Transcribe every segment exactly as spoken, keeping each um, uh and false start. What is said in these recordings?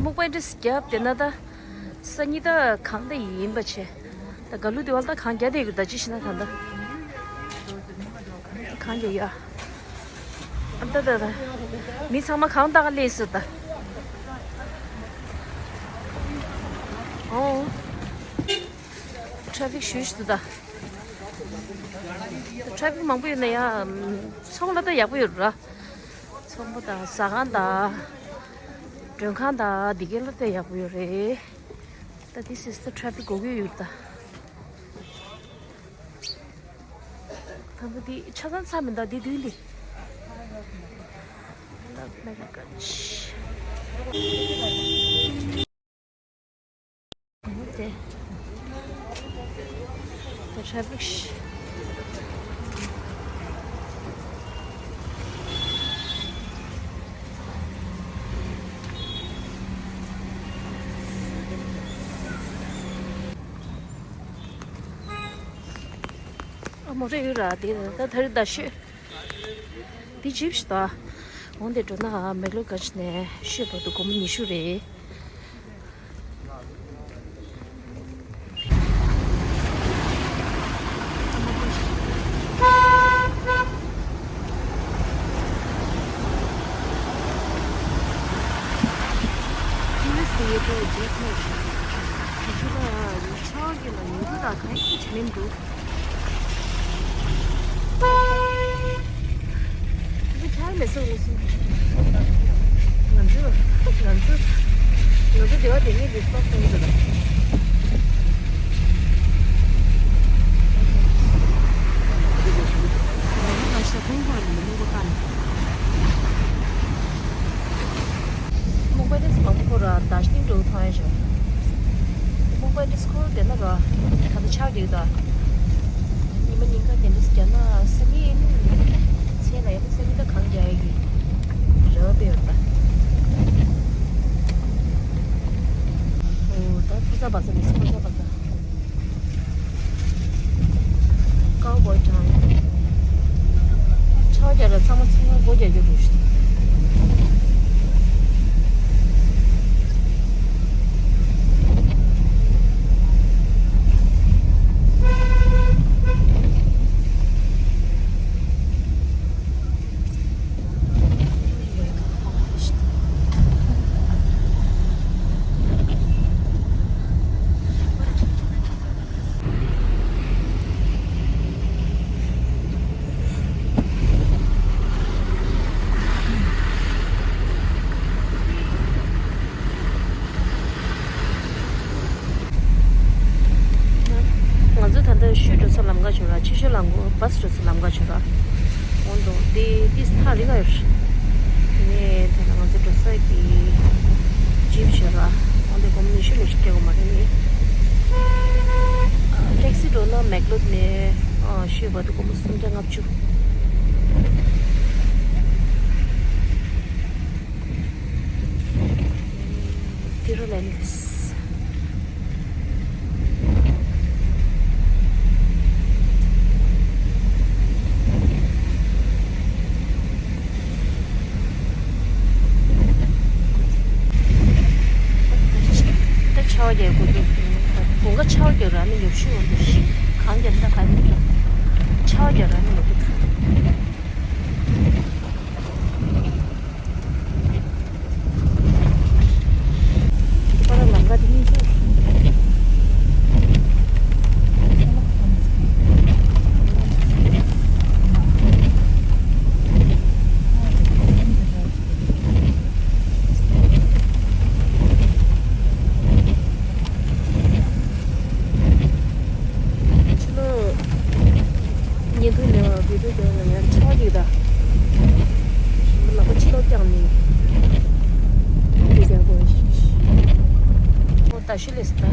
སྨུག་པའི་འདྲེས་བརྒྱབ་དེ་ན་ད། སང་ཉིན་ད་གང་ད་ཡིན་པ་བྱས། ད་ག་ལུ་དེ་བ་ད་གང་རྒྱ་དེ་གི་ད་ཅི་ཤི་ན་གང་ད། གང་རྒྱ་ཡ། ཨ་ད་ད་ད། མི་ཚང་མ་གང་ད་ག་ལས་སུ་ད། ཨོ། ཊ་ཕིག་ཞུ་ཞུ་ད། ཊ་ཕིག་མང་པོ་ཡོད་ན་ཡ། ཚོང་ལ་ད་ཡག་པོ་ཡོད་ར། ཚོང་པ་དང་ཟ་ཁང་དང་། མགྲོན་ཁང་དང་འདི་གའི་ལ་ད་ཡག་པོ་ཡོད་རེད། ད་this is the traffic གོ་གི་ཡོད་ད། ད་པོ་འདི་ཆ་ཚང་ཚ་མི་འདུག་འདི་མདུན་འདི། Love Mehruganj. དེ། དེ་ཊ་ཕིག་ཤི། ཨ་མོ་རེ་ཡོད་ར་དེ་ད་ད་རེ་ད་ཤོད། འདི་ཇིབ་ཤི་ད། འོང་དེ་འགྲོ་ན་མེག་ལོར་གན་ཇི་ནས་ཤོད་བར་དུ་སྒོར་མོ་ཉི་ཤུ་རེད། ཕྱི་ལ་ཡོད་པའི་རྗེས་ཁོ་ཁྱེད་ཚོ་ལ་ཡང་ཆར་གྱི་ལ་ཡོད་དུས་ད་གང་ཡིན་གྱི་མི་འདུག་འདི་ཆར་མེད་ས་འོང་སོང་། ང་ཚོ་ང་ཚོ་ང་ཚོ་སྡེ་བ་དེ་ཉིད་ཀྱི་སྟོབས་གསུམ་དུ་ལ། ང་ཤ་ཐུང་པོ་ར་མི་ཐུང་པོ་བཏང་། སྨུག་པ་དེ་མང་པོ་ར་དར་ཤིང་འགྲོ་ཐང་ཡ་ཞོ། སྨུག་པ་དེ་སྐོར་དེ་ན་ར་ད་ལྟ་ཆར་རྒྱུག་ད། ཉི་མ་ཉིན་ཁ་དེ་འདྲ་རྒྱ་ནག་ས་གནས་ནི་ཚེ་ལ་ཡ་ས་གནས་ད་གང་རྒྱ་ཡ་གི་རེ་བ་དཔེ་ཡོད་ད། ཨོ་ད་ཕུ་ས་བ་ས་མི་སི་ཕུ་ས་བ་ས། Cowboy town. ཆར་རྒྱག་ར་ཚང་མ་ཚང་མ་སྒོ་རྒྱག་རྒྱུ་རུ་ཤི། ང་ཚོ་ད་ལྟ་ཤོད་འགྲོ་ས་ལམ་ཁ་བྱོས་ར། ཕྱི་ཤོད་ལམ་ཁ་བྷ་སི་འགྲོ་ས་ལམ་ཁ་བྱོས་ར། འོང་འགྲོ་དེ་དེ་ཐག་རིང་ཡོད་རེད། དེ་ནས་དེ་ལ་ང་ཚོ་འགྲོ་ས་གི་ཇིབ་བྱོས་ར། འོང་དེ་སྒོར་མོ་ཉི་ཤུ་ལས་ཤི་སྐྱེལ་དགོས་མ་རེད། ཊེག་སི་འགྲོ་ན་མེག་ལོར་ནས་ཤོད་བར་དུ་སྒོར་མོ་སུམ་བརྒྱ་ལྔ་བཅུ། ཏི་རུ་ལེན་ནིས། ད་ཆར་པ་རྒྱག་དགོས་འདུག་དགུན་ཁ་ཆར་པ་རྒྱག་ར་ནི་ཉོབ་ཤོས་འོང་འདུག་ཤིང་གང་རྒྱག་ད་ག་ནི་ཆར་པ་རྒྱག་ར་ནི་ཉོབ་འདུག་པ་ར་ལམ་ཁ་དེ་གཉིས་ཆེ། ཕྱི་ལོགས་ཉལ་ཐུག་ནས་བི་ཌིའོ་རྒྱག་ན་ཡང་ཆར་པ་ཅིག་དང་། ལག་པ་ཕྱི་ལོགས་བརྐྱངས་ནས་དེ་རྒྱག་དགོས། ཨོ་ད་ཤི་ལེ་སི་ད།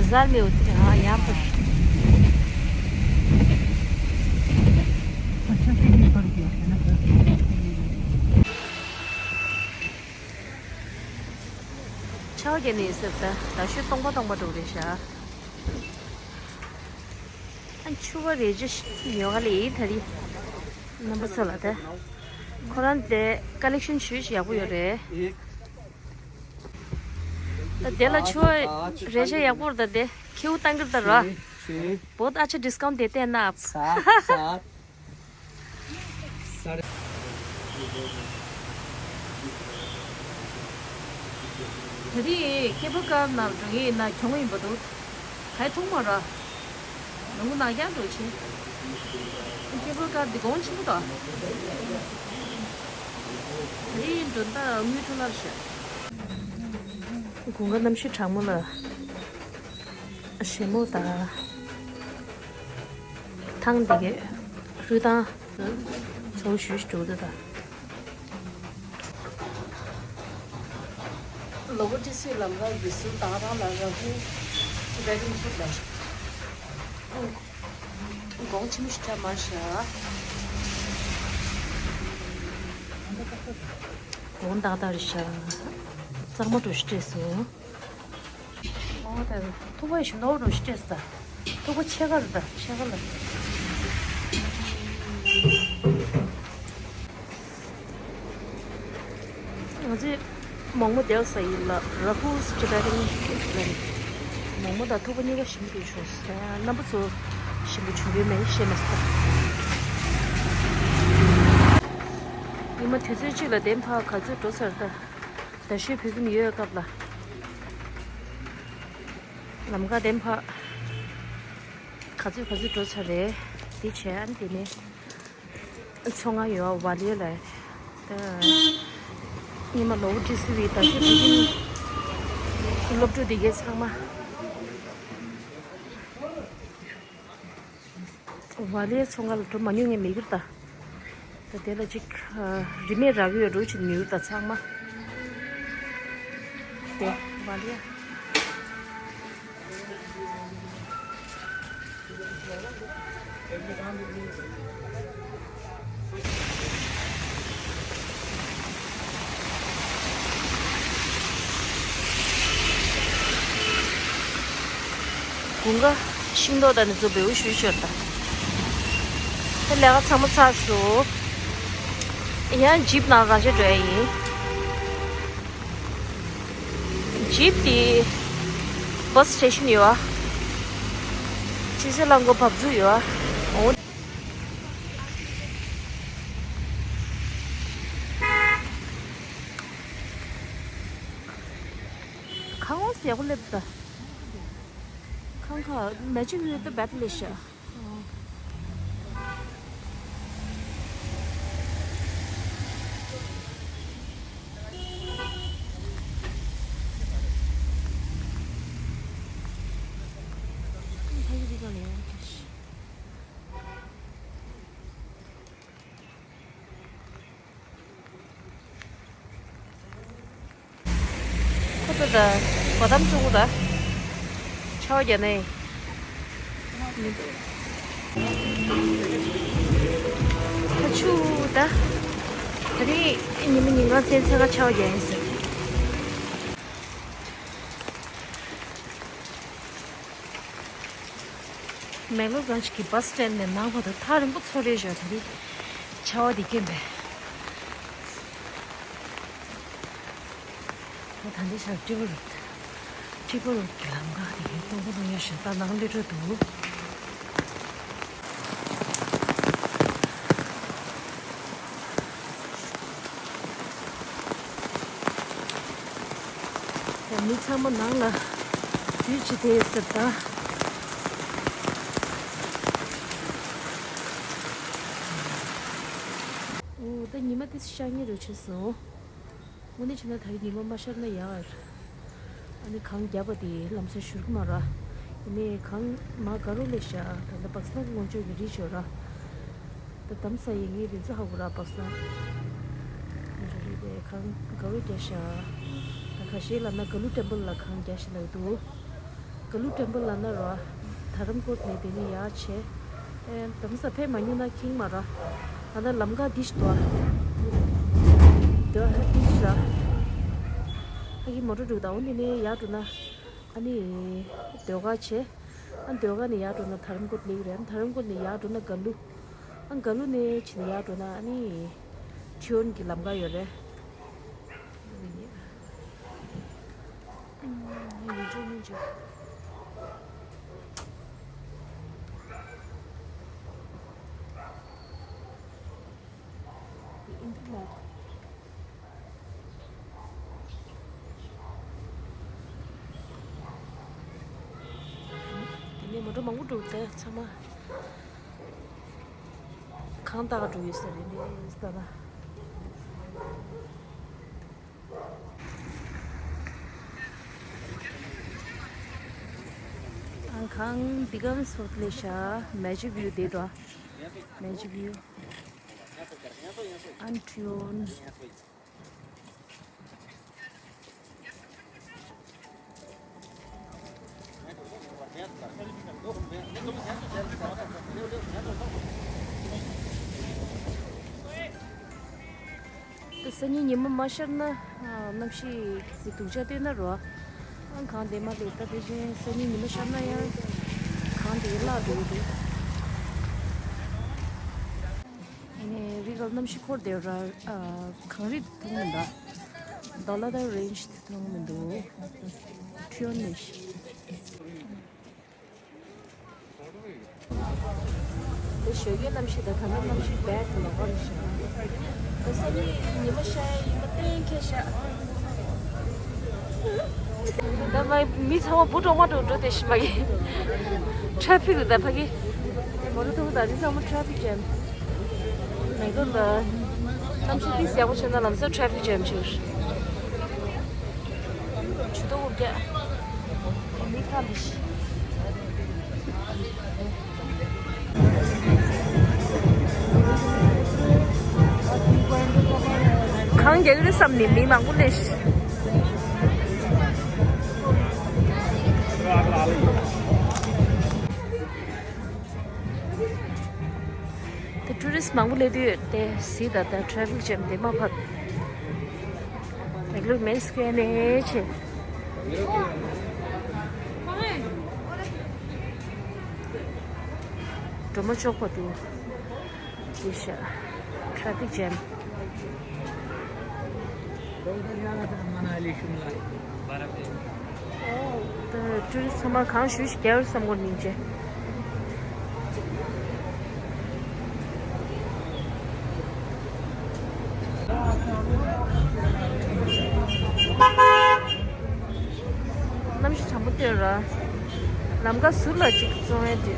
बाजार में उतरे। हाँ, यहाँ पर। ཆར་པ་རྒྱག་ནས་ཟེར་ད། ད་ཤོད་སྟོང་པ་སྟོང་པ་འགྲོ་རེད་ཤག་ཕྱུ་པ་རེ་ཅིག་ཉོ་ག་ལེ་ད་རེས། རྣམ་པ་ཚོ་ལ་ད། ཁོ་རང་དེ་ཀ་ལེག་ཤན་ཞེ་ཅིག་ཡག་པོ་ཡོད་རེད། ད་དེ་ལ་ཕྱུ་པ་རེ་ཅིག་ཡག་པོ་རེད། ད་དེ་ཁྱེའུ་བཏང་གི་རེད་ད་ར། བོད་ཨ་ཆ་ཌིས་ཀའུན་ཊ་དེ་བལྟས་ན། ད་རེས་ཀེ་བལ་ཀར་ནང་འགྲོ་གི་ཡིན་ན་གྱོང་ཡིན་པ་འདུག་ག་ཡེ་མཐོང་མ་ར། ནང་ནང་རྐྱང་འགྲོ་ཆེ། ཀེ་བལ་ཀར་འདི་གོང་ཆེན་པོ་འདུག་ད་རེས་འགྲོ་ད་དངུལ་འཕྲོ་བརླག་ཤག་དགུན་ཁ་གནམ་གཤིས་གྲང་མོ་ལ། ཞིམ་མོ་དང་། ཐང་འདི་གས་ཧྲུའུ་ཐང་། ཚོ་ཞུ་ཞུ་འདུག་ད། ལོ་གོ་ཏི་སི་ལམ་ཁ་གི་སུ་དང་རང་ལ་ར་ཧུ་ཌི་རའི་ཝིང་ཕུད་ལ། གོང་ཆེན་ཞིག་ཆ་མ་ཤ། གོང་ཏག་ཏག་རེད་ཤག་གཙང་མ་འགྲོ་ཞིག་སྤྲད་སོང་། ཨོ་ད་ཐུག་པ་ཞིམ་ནོར་རུ་སྤྲད་ས། ཐུག་པ་ཕྱེད་ཀ་རུ་ད་ཕྱེད་ཀ་ལ། ང་ཚོས་མོག་མོག་དེལ་ས་ཡིན་ལ་ར་ཧུལ་ཊི་བེ་ཊན་ལ་མོག་མོག་དང་ཐུག་པ་གཉིས་ཀ་ཞིམ་པོ་འདུག་ཤོག་རྣམ་པ་ཚོ་ཞིམ་པོ་བྱུང་ཡོད་མེད་ཤེས་མ་སོང་། ཉི་མ་དུས་ཚོད་གཅིག་ལ་དེ་ཕར་ག་ཚོད་འགྲོ་ཚར་ད། རྡ་ཤོད་བོད་ཁྱིམ་ཡོད་སྐབས་ལ། ལམ་ཁ་དེ་ཕར། ག་ཚོད་ག་ཚོད་འགྲོ་ཚར་རེད། དེ་བྱས་ཨ་ནི་དེ་ནས། མཚོ་སྔ་ཡོད་ཝ་ལི་ལ། ད། ཉི་མ་ལོ་ཀྲི་སི་བི་རྡ་ཤོད་བོད་ཁྱིམ། སློབ་ཕྲུག་དེ་གས་ཚང་མ། ཝ་ལི་ཚོང་ཁང་ལ་འགྲོ་མ་མྱོང་ངས་མི་འགྱུར་ད། ད་དེ་ལ་ཅིག་རིན་མེད་རག་གི་ཡོད་འགྲོ་ཕྱིན་མྱུར་ད་ཚང་མ། དེ་ཝ་ལི། དགུན་ཁ་ཤིང་ཏོག་དང་ནི་ཚོ་བེའུ་ཞུ་ཞོར་དང་། ད་ལས་ཀ་ཚང་མ་ཚར་སོང་། ཡང་ཇིབ་ནང་རང་ཆས་འགྲོ་ཡ་ཡིན། ཇིབ་དེ་བྷ་སི་སི་ཊེ་ཤན་ཡོད་ཨ། ཆུ་ཚོད་ལ་མགོ་བབས་ཚུགས་ཡོད་ཨ། འོ། ཁང་བ་ཟེར་གོ་སླེབས་ད། ཁང་ཁ་མ་ཅིག་ཡོད་ད་བད་ལེ་ཤ། ཁོ་ཚོ་ད་གོ་ཐམ་བཙུགས་ད། ཆར་པ་རྒྱག་ནས། ཁ་ཆུ་ད། ད་རིང་ཉི་མ་ཉིན་གང་ཚན་ཚན་ཁ་ཆར་པ་རྒྱག་ཡིན་ཟེར། མེག་ལོ་གྷན་ཇི་གི་བྷ་སི་སི་ཊེན་ཌི་ནས་ནང་བར་དུ་ཐག་རིང་པོ་ཚོར་རེ་བཞག་ད་རེས་ཆར་པ་འདི་རྐྱེན་པས། ད་ལྟ་ཤར་ཊི་པོ་རོཌ། ཊི་པོ་རོཌ་གི་ལམ་ཁ་དེ་སྟོང་པོ་སྟོང་ཡོད་ཤག་ད་ནང་སླེབས་འགྲོ་འདུག་ད་མི་ཚང་མ་ནང་ལ་འཛུལ་ཅི་དེ་ཟེར་ད། འོ་ད་ཉི་མ་དེ་ཤར་ཉེ་རུ་ཕྱིན་སོང་། དངོས་གནས་བྱས་ན་ད་རེས་ཉི་མ་མ་ཤར་ན་ཡག་ཨ་ནི་གངས་རྒྱབ་པ་དེ་ལམ་སང་བཞུར་གི་མ་ར། ཡིན་ནའི་གངས་མར་དགའ་རོགས་སླེབས་ཤག་ད་ལྟ་པག་སང་སྔོན་ཆད་ཀྱི་རི་ཆོད་ར། ད་དམ་ས་ཡིན་ངའི་རི་ཚོ་ཧ་གོ་ར་པག་སང་། རེད་རེད་རེད། གངས་དགའ་རོགས་རྒྱག་ཤག་ད་ཁ་ཤས་ལབ་ན་དགའ་ལུ་ཊེམ་པལ་ལ་གངས་རྒྱག་ཤག་ལབ་འདུག་དགའ་ལུ་ཊེམ་པལ་ལབ་ན་ར། དྷ་རམ་ཀོཊ་ནས་དེ་ནས་ཡར་བྱས། ཨེ་དམ་ས་ཕེབས་མ་མྱོང་ན་ཁེངས་མ་ར། ད་ལྟ་ལམ་ཁ་འདི་ཞིག་འདུག་ཨ། འདི་ཧ་འདི་ཞིག་ར། ཨ་ཡི་མོ་ཊ་འགྲོ་ད་འོ་འདི་ནས་ཡར་འགྲོ་ན། ཨ་ནི། ཟློས་གར་བྱས། ཨ་ནི་ཟློས་གར་ནས་ཡར་འགྲོ་ན་དྷ་རམ་ཀོཊ་སླེབས་རེད། ཨ་ནི་དྷ་རམ་ཀོཊ་ནས་ཡར་འགྲོ་ན་ག་ལུ། ཨ་ནི་ག་ལུ་ནས་ཕྱིན་ནས་ཡར་འགྲོ་ན་ཨ་ནི་ཁྲིའོན་གྱི་ལམ་ཁ་ཡོད་རེད། ཡིན་ཆོག་མིན་ཆོག་དེ་ནས་མོ་ཊ་མང་པོ་འགྲོ་དེ་ཚང་མ། གང་ལྟར་འགྲོ་ཡོད་ས་རེད་འདི་ལྟ་ན། ཨང་ཁང་འདི་གམ་སོགས་ལས་ཤ་མེ་ཇིག་བིའུ་དེ་འགྲོ། མེ་ཇིག་བིའུ། ཨན་ཁྲིའོན། ད་སང་ཉིན་ཉི་མ་མ་ཤར་ན་གནམ་གཤིས་ཀྱི་སྡུག་ཅག་སྟོན་ན་རོ། ཨང་གང་དེ་མ་ལས་ད་དེ་བཞིན་སང་ཉིན་ཉི་མ་ཤར་ན་ཡང་གང་དེ་བརླག་འགྲོ་གི་འདུག་ཨ་ནི་རི་ག་གནམ་གཤིས་འཁོར་དེ་ར་གངས་རི་མཐོང་མི་འདུག་ཌོ་ལ་ཌ་རེན་ཇི་དེ་མཐོང་མི་འདུག་ཁྲིའོན་ནས། དེ་ཞོགས་ཀའི་གནམ་གཤིས་དང་ད་ལྟ་གནམ་གཤིས་བད་ལོག་པ་རེད་ཤག་ད་སང་ཉིན་ཉི་མ་ཤར་ཡ་ཡིན་པ་གཏན་འཁེལ་ཤག་ད་མ་མི་ཚང་མ་འབུ་གྲོག་མ་གྲོག་འགྲོ་བསྡད་ཤི་མ་གི། ཊ་རེ་ཕིག་ལ་ད་ཕ་གི། མོ་ཊ་ཐུག་ད་འདི་ཚང་མ་ཊ་རེ་ཕིག་ཇེམ། མེག་ལོར་ལ་གནམ་གཤིས་ཏིས་ཡག་པོ་བྱས་ན་ལམ་སང་ཊ་རེ་ཕིག་ཇེམ་བྱེད། ཆུ་ཏོག་འུར་རྒྱག་མི་ཁ་འདི་ཤི། གངས་རྒྱག་གི་རེད་བསམ་ནས་མི་མང་པོ་སླེབས་ཤག་དེ་ཊུ་རི་སི་མང་པོ་སླེབས་དུས་དེ་གཟིགས་ད་ལྟ་ཊ་རེ་ཕིག་ཇེམ་དེ་མ་ཕབ། མེག་ལོར་མེན་སི་ཀོ་ཡར་ནས་ཆེ། སྒྲོལ་མ་ལྕོག་པ་འདུག་ཅི་ཤ། ཊ་རེ་ཕིག་ཇེམ། ད་ཊུ་རི་སི་ཚང་མ་གང་ཞུ་ཞིག་རྒྱལ་བར་བསམ་གོ་ནིང་ཅེ། གནམ་གཤིས་གྲང་མོ་སྟོན་ར། ལམ་ཁ་ཟུར་ལ་ཅིག་བཙོང་ཡ་དེ།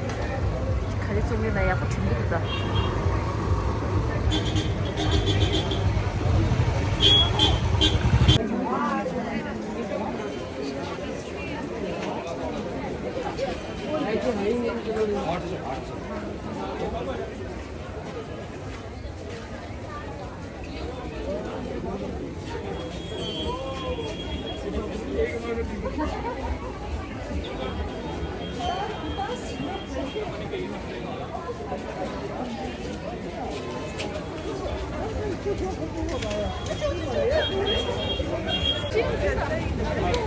ག་རེ་བཙོང་གི་ན་ཡག་པོ་དྲན་གི་འདུག་ད།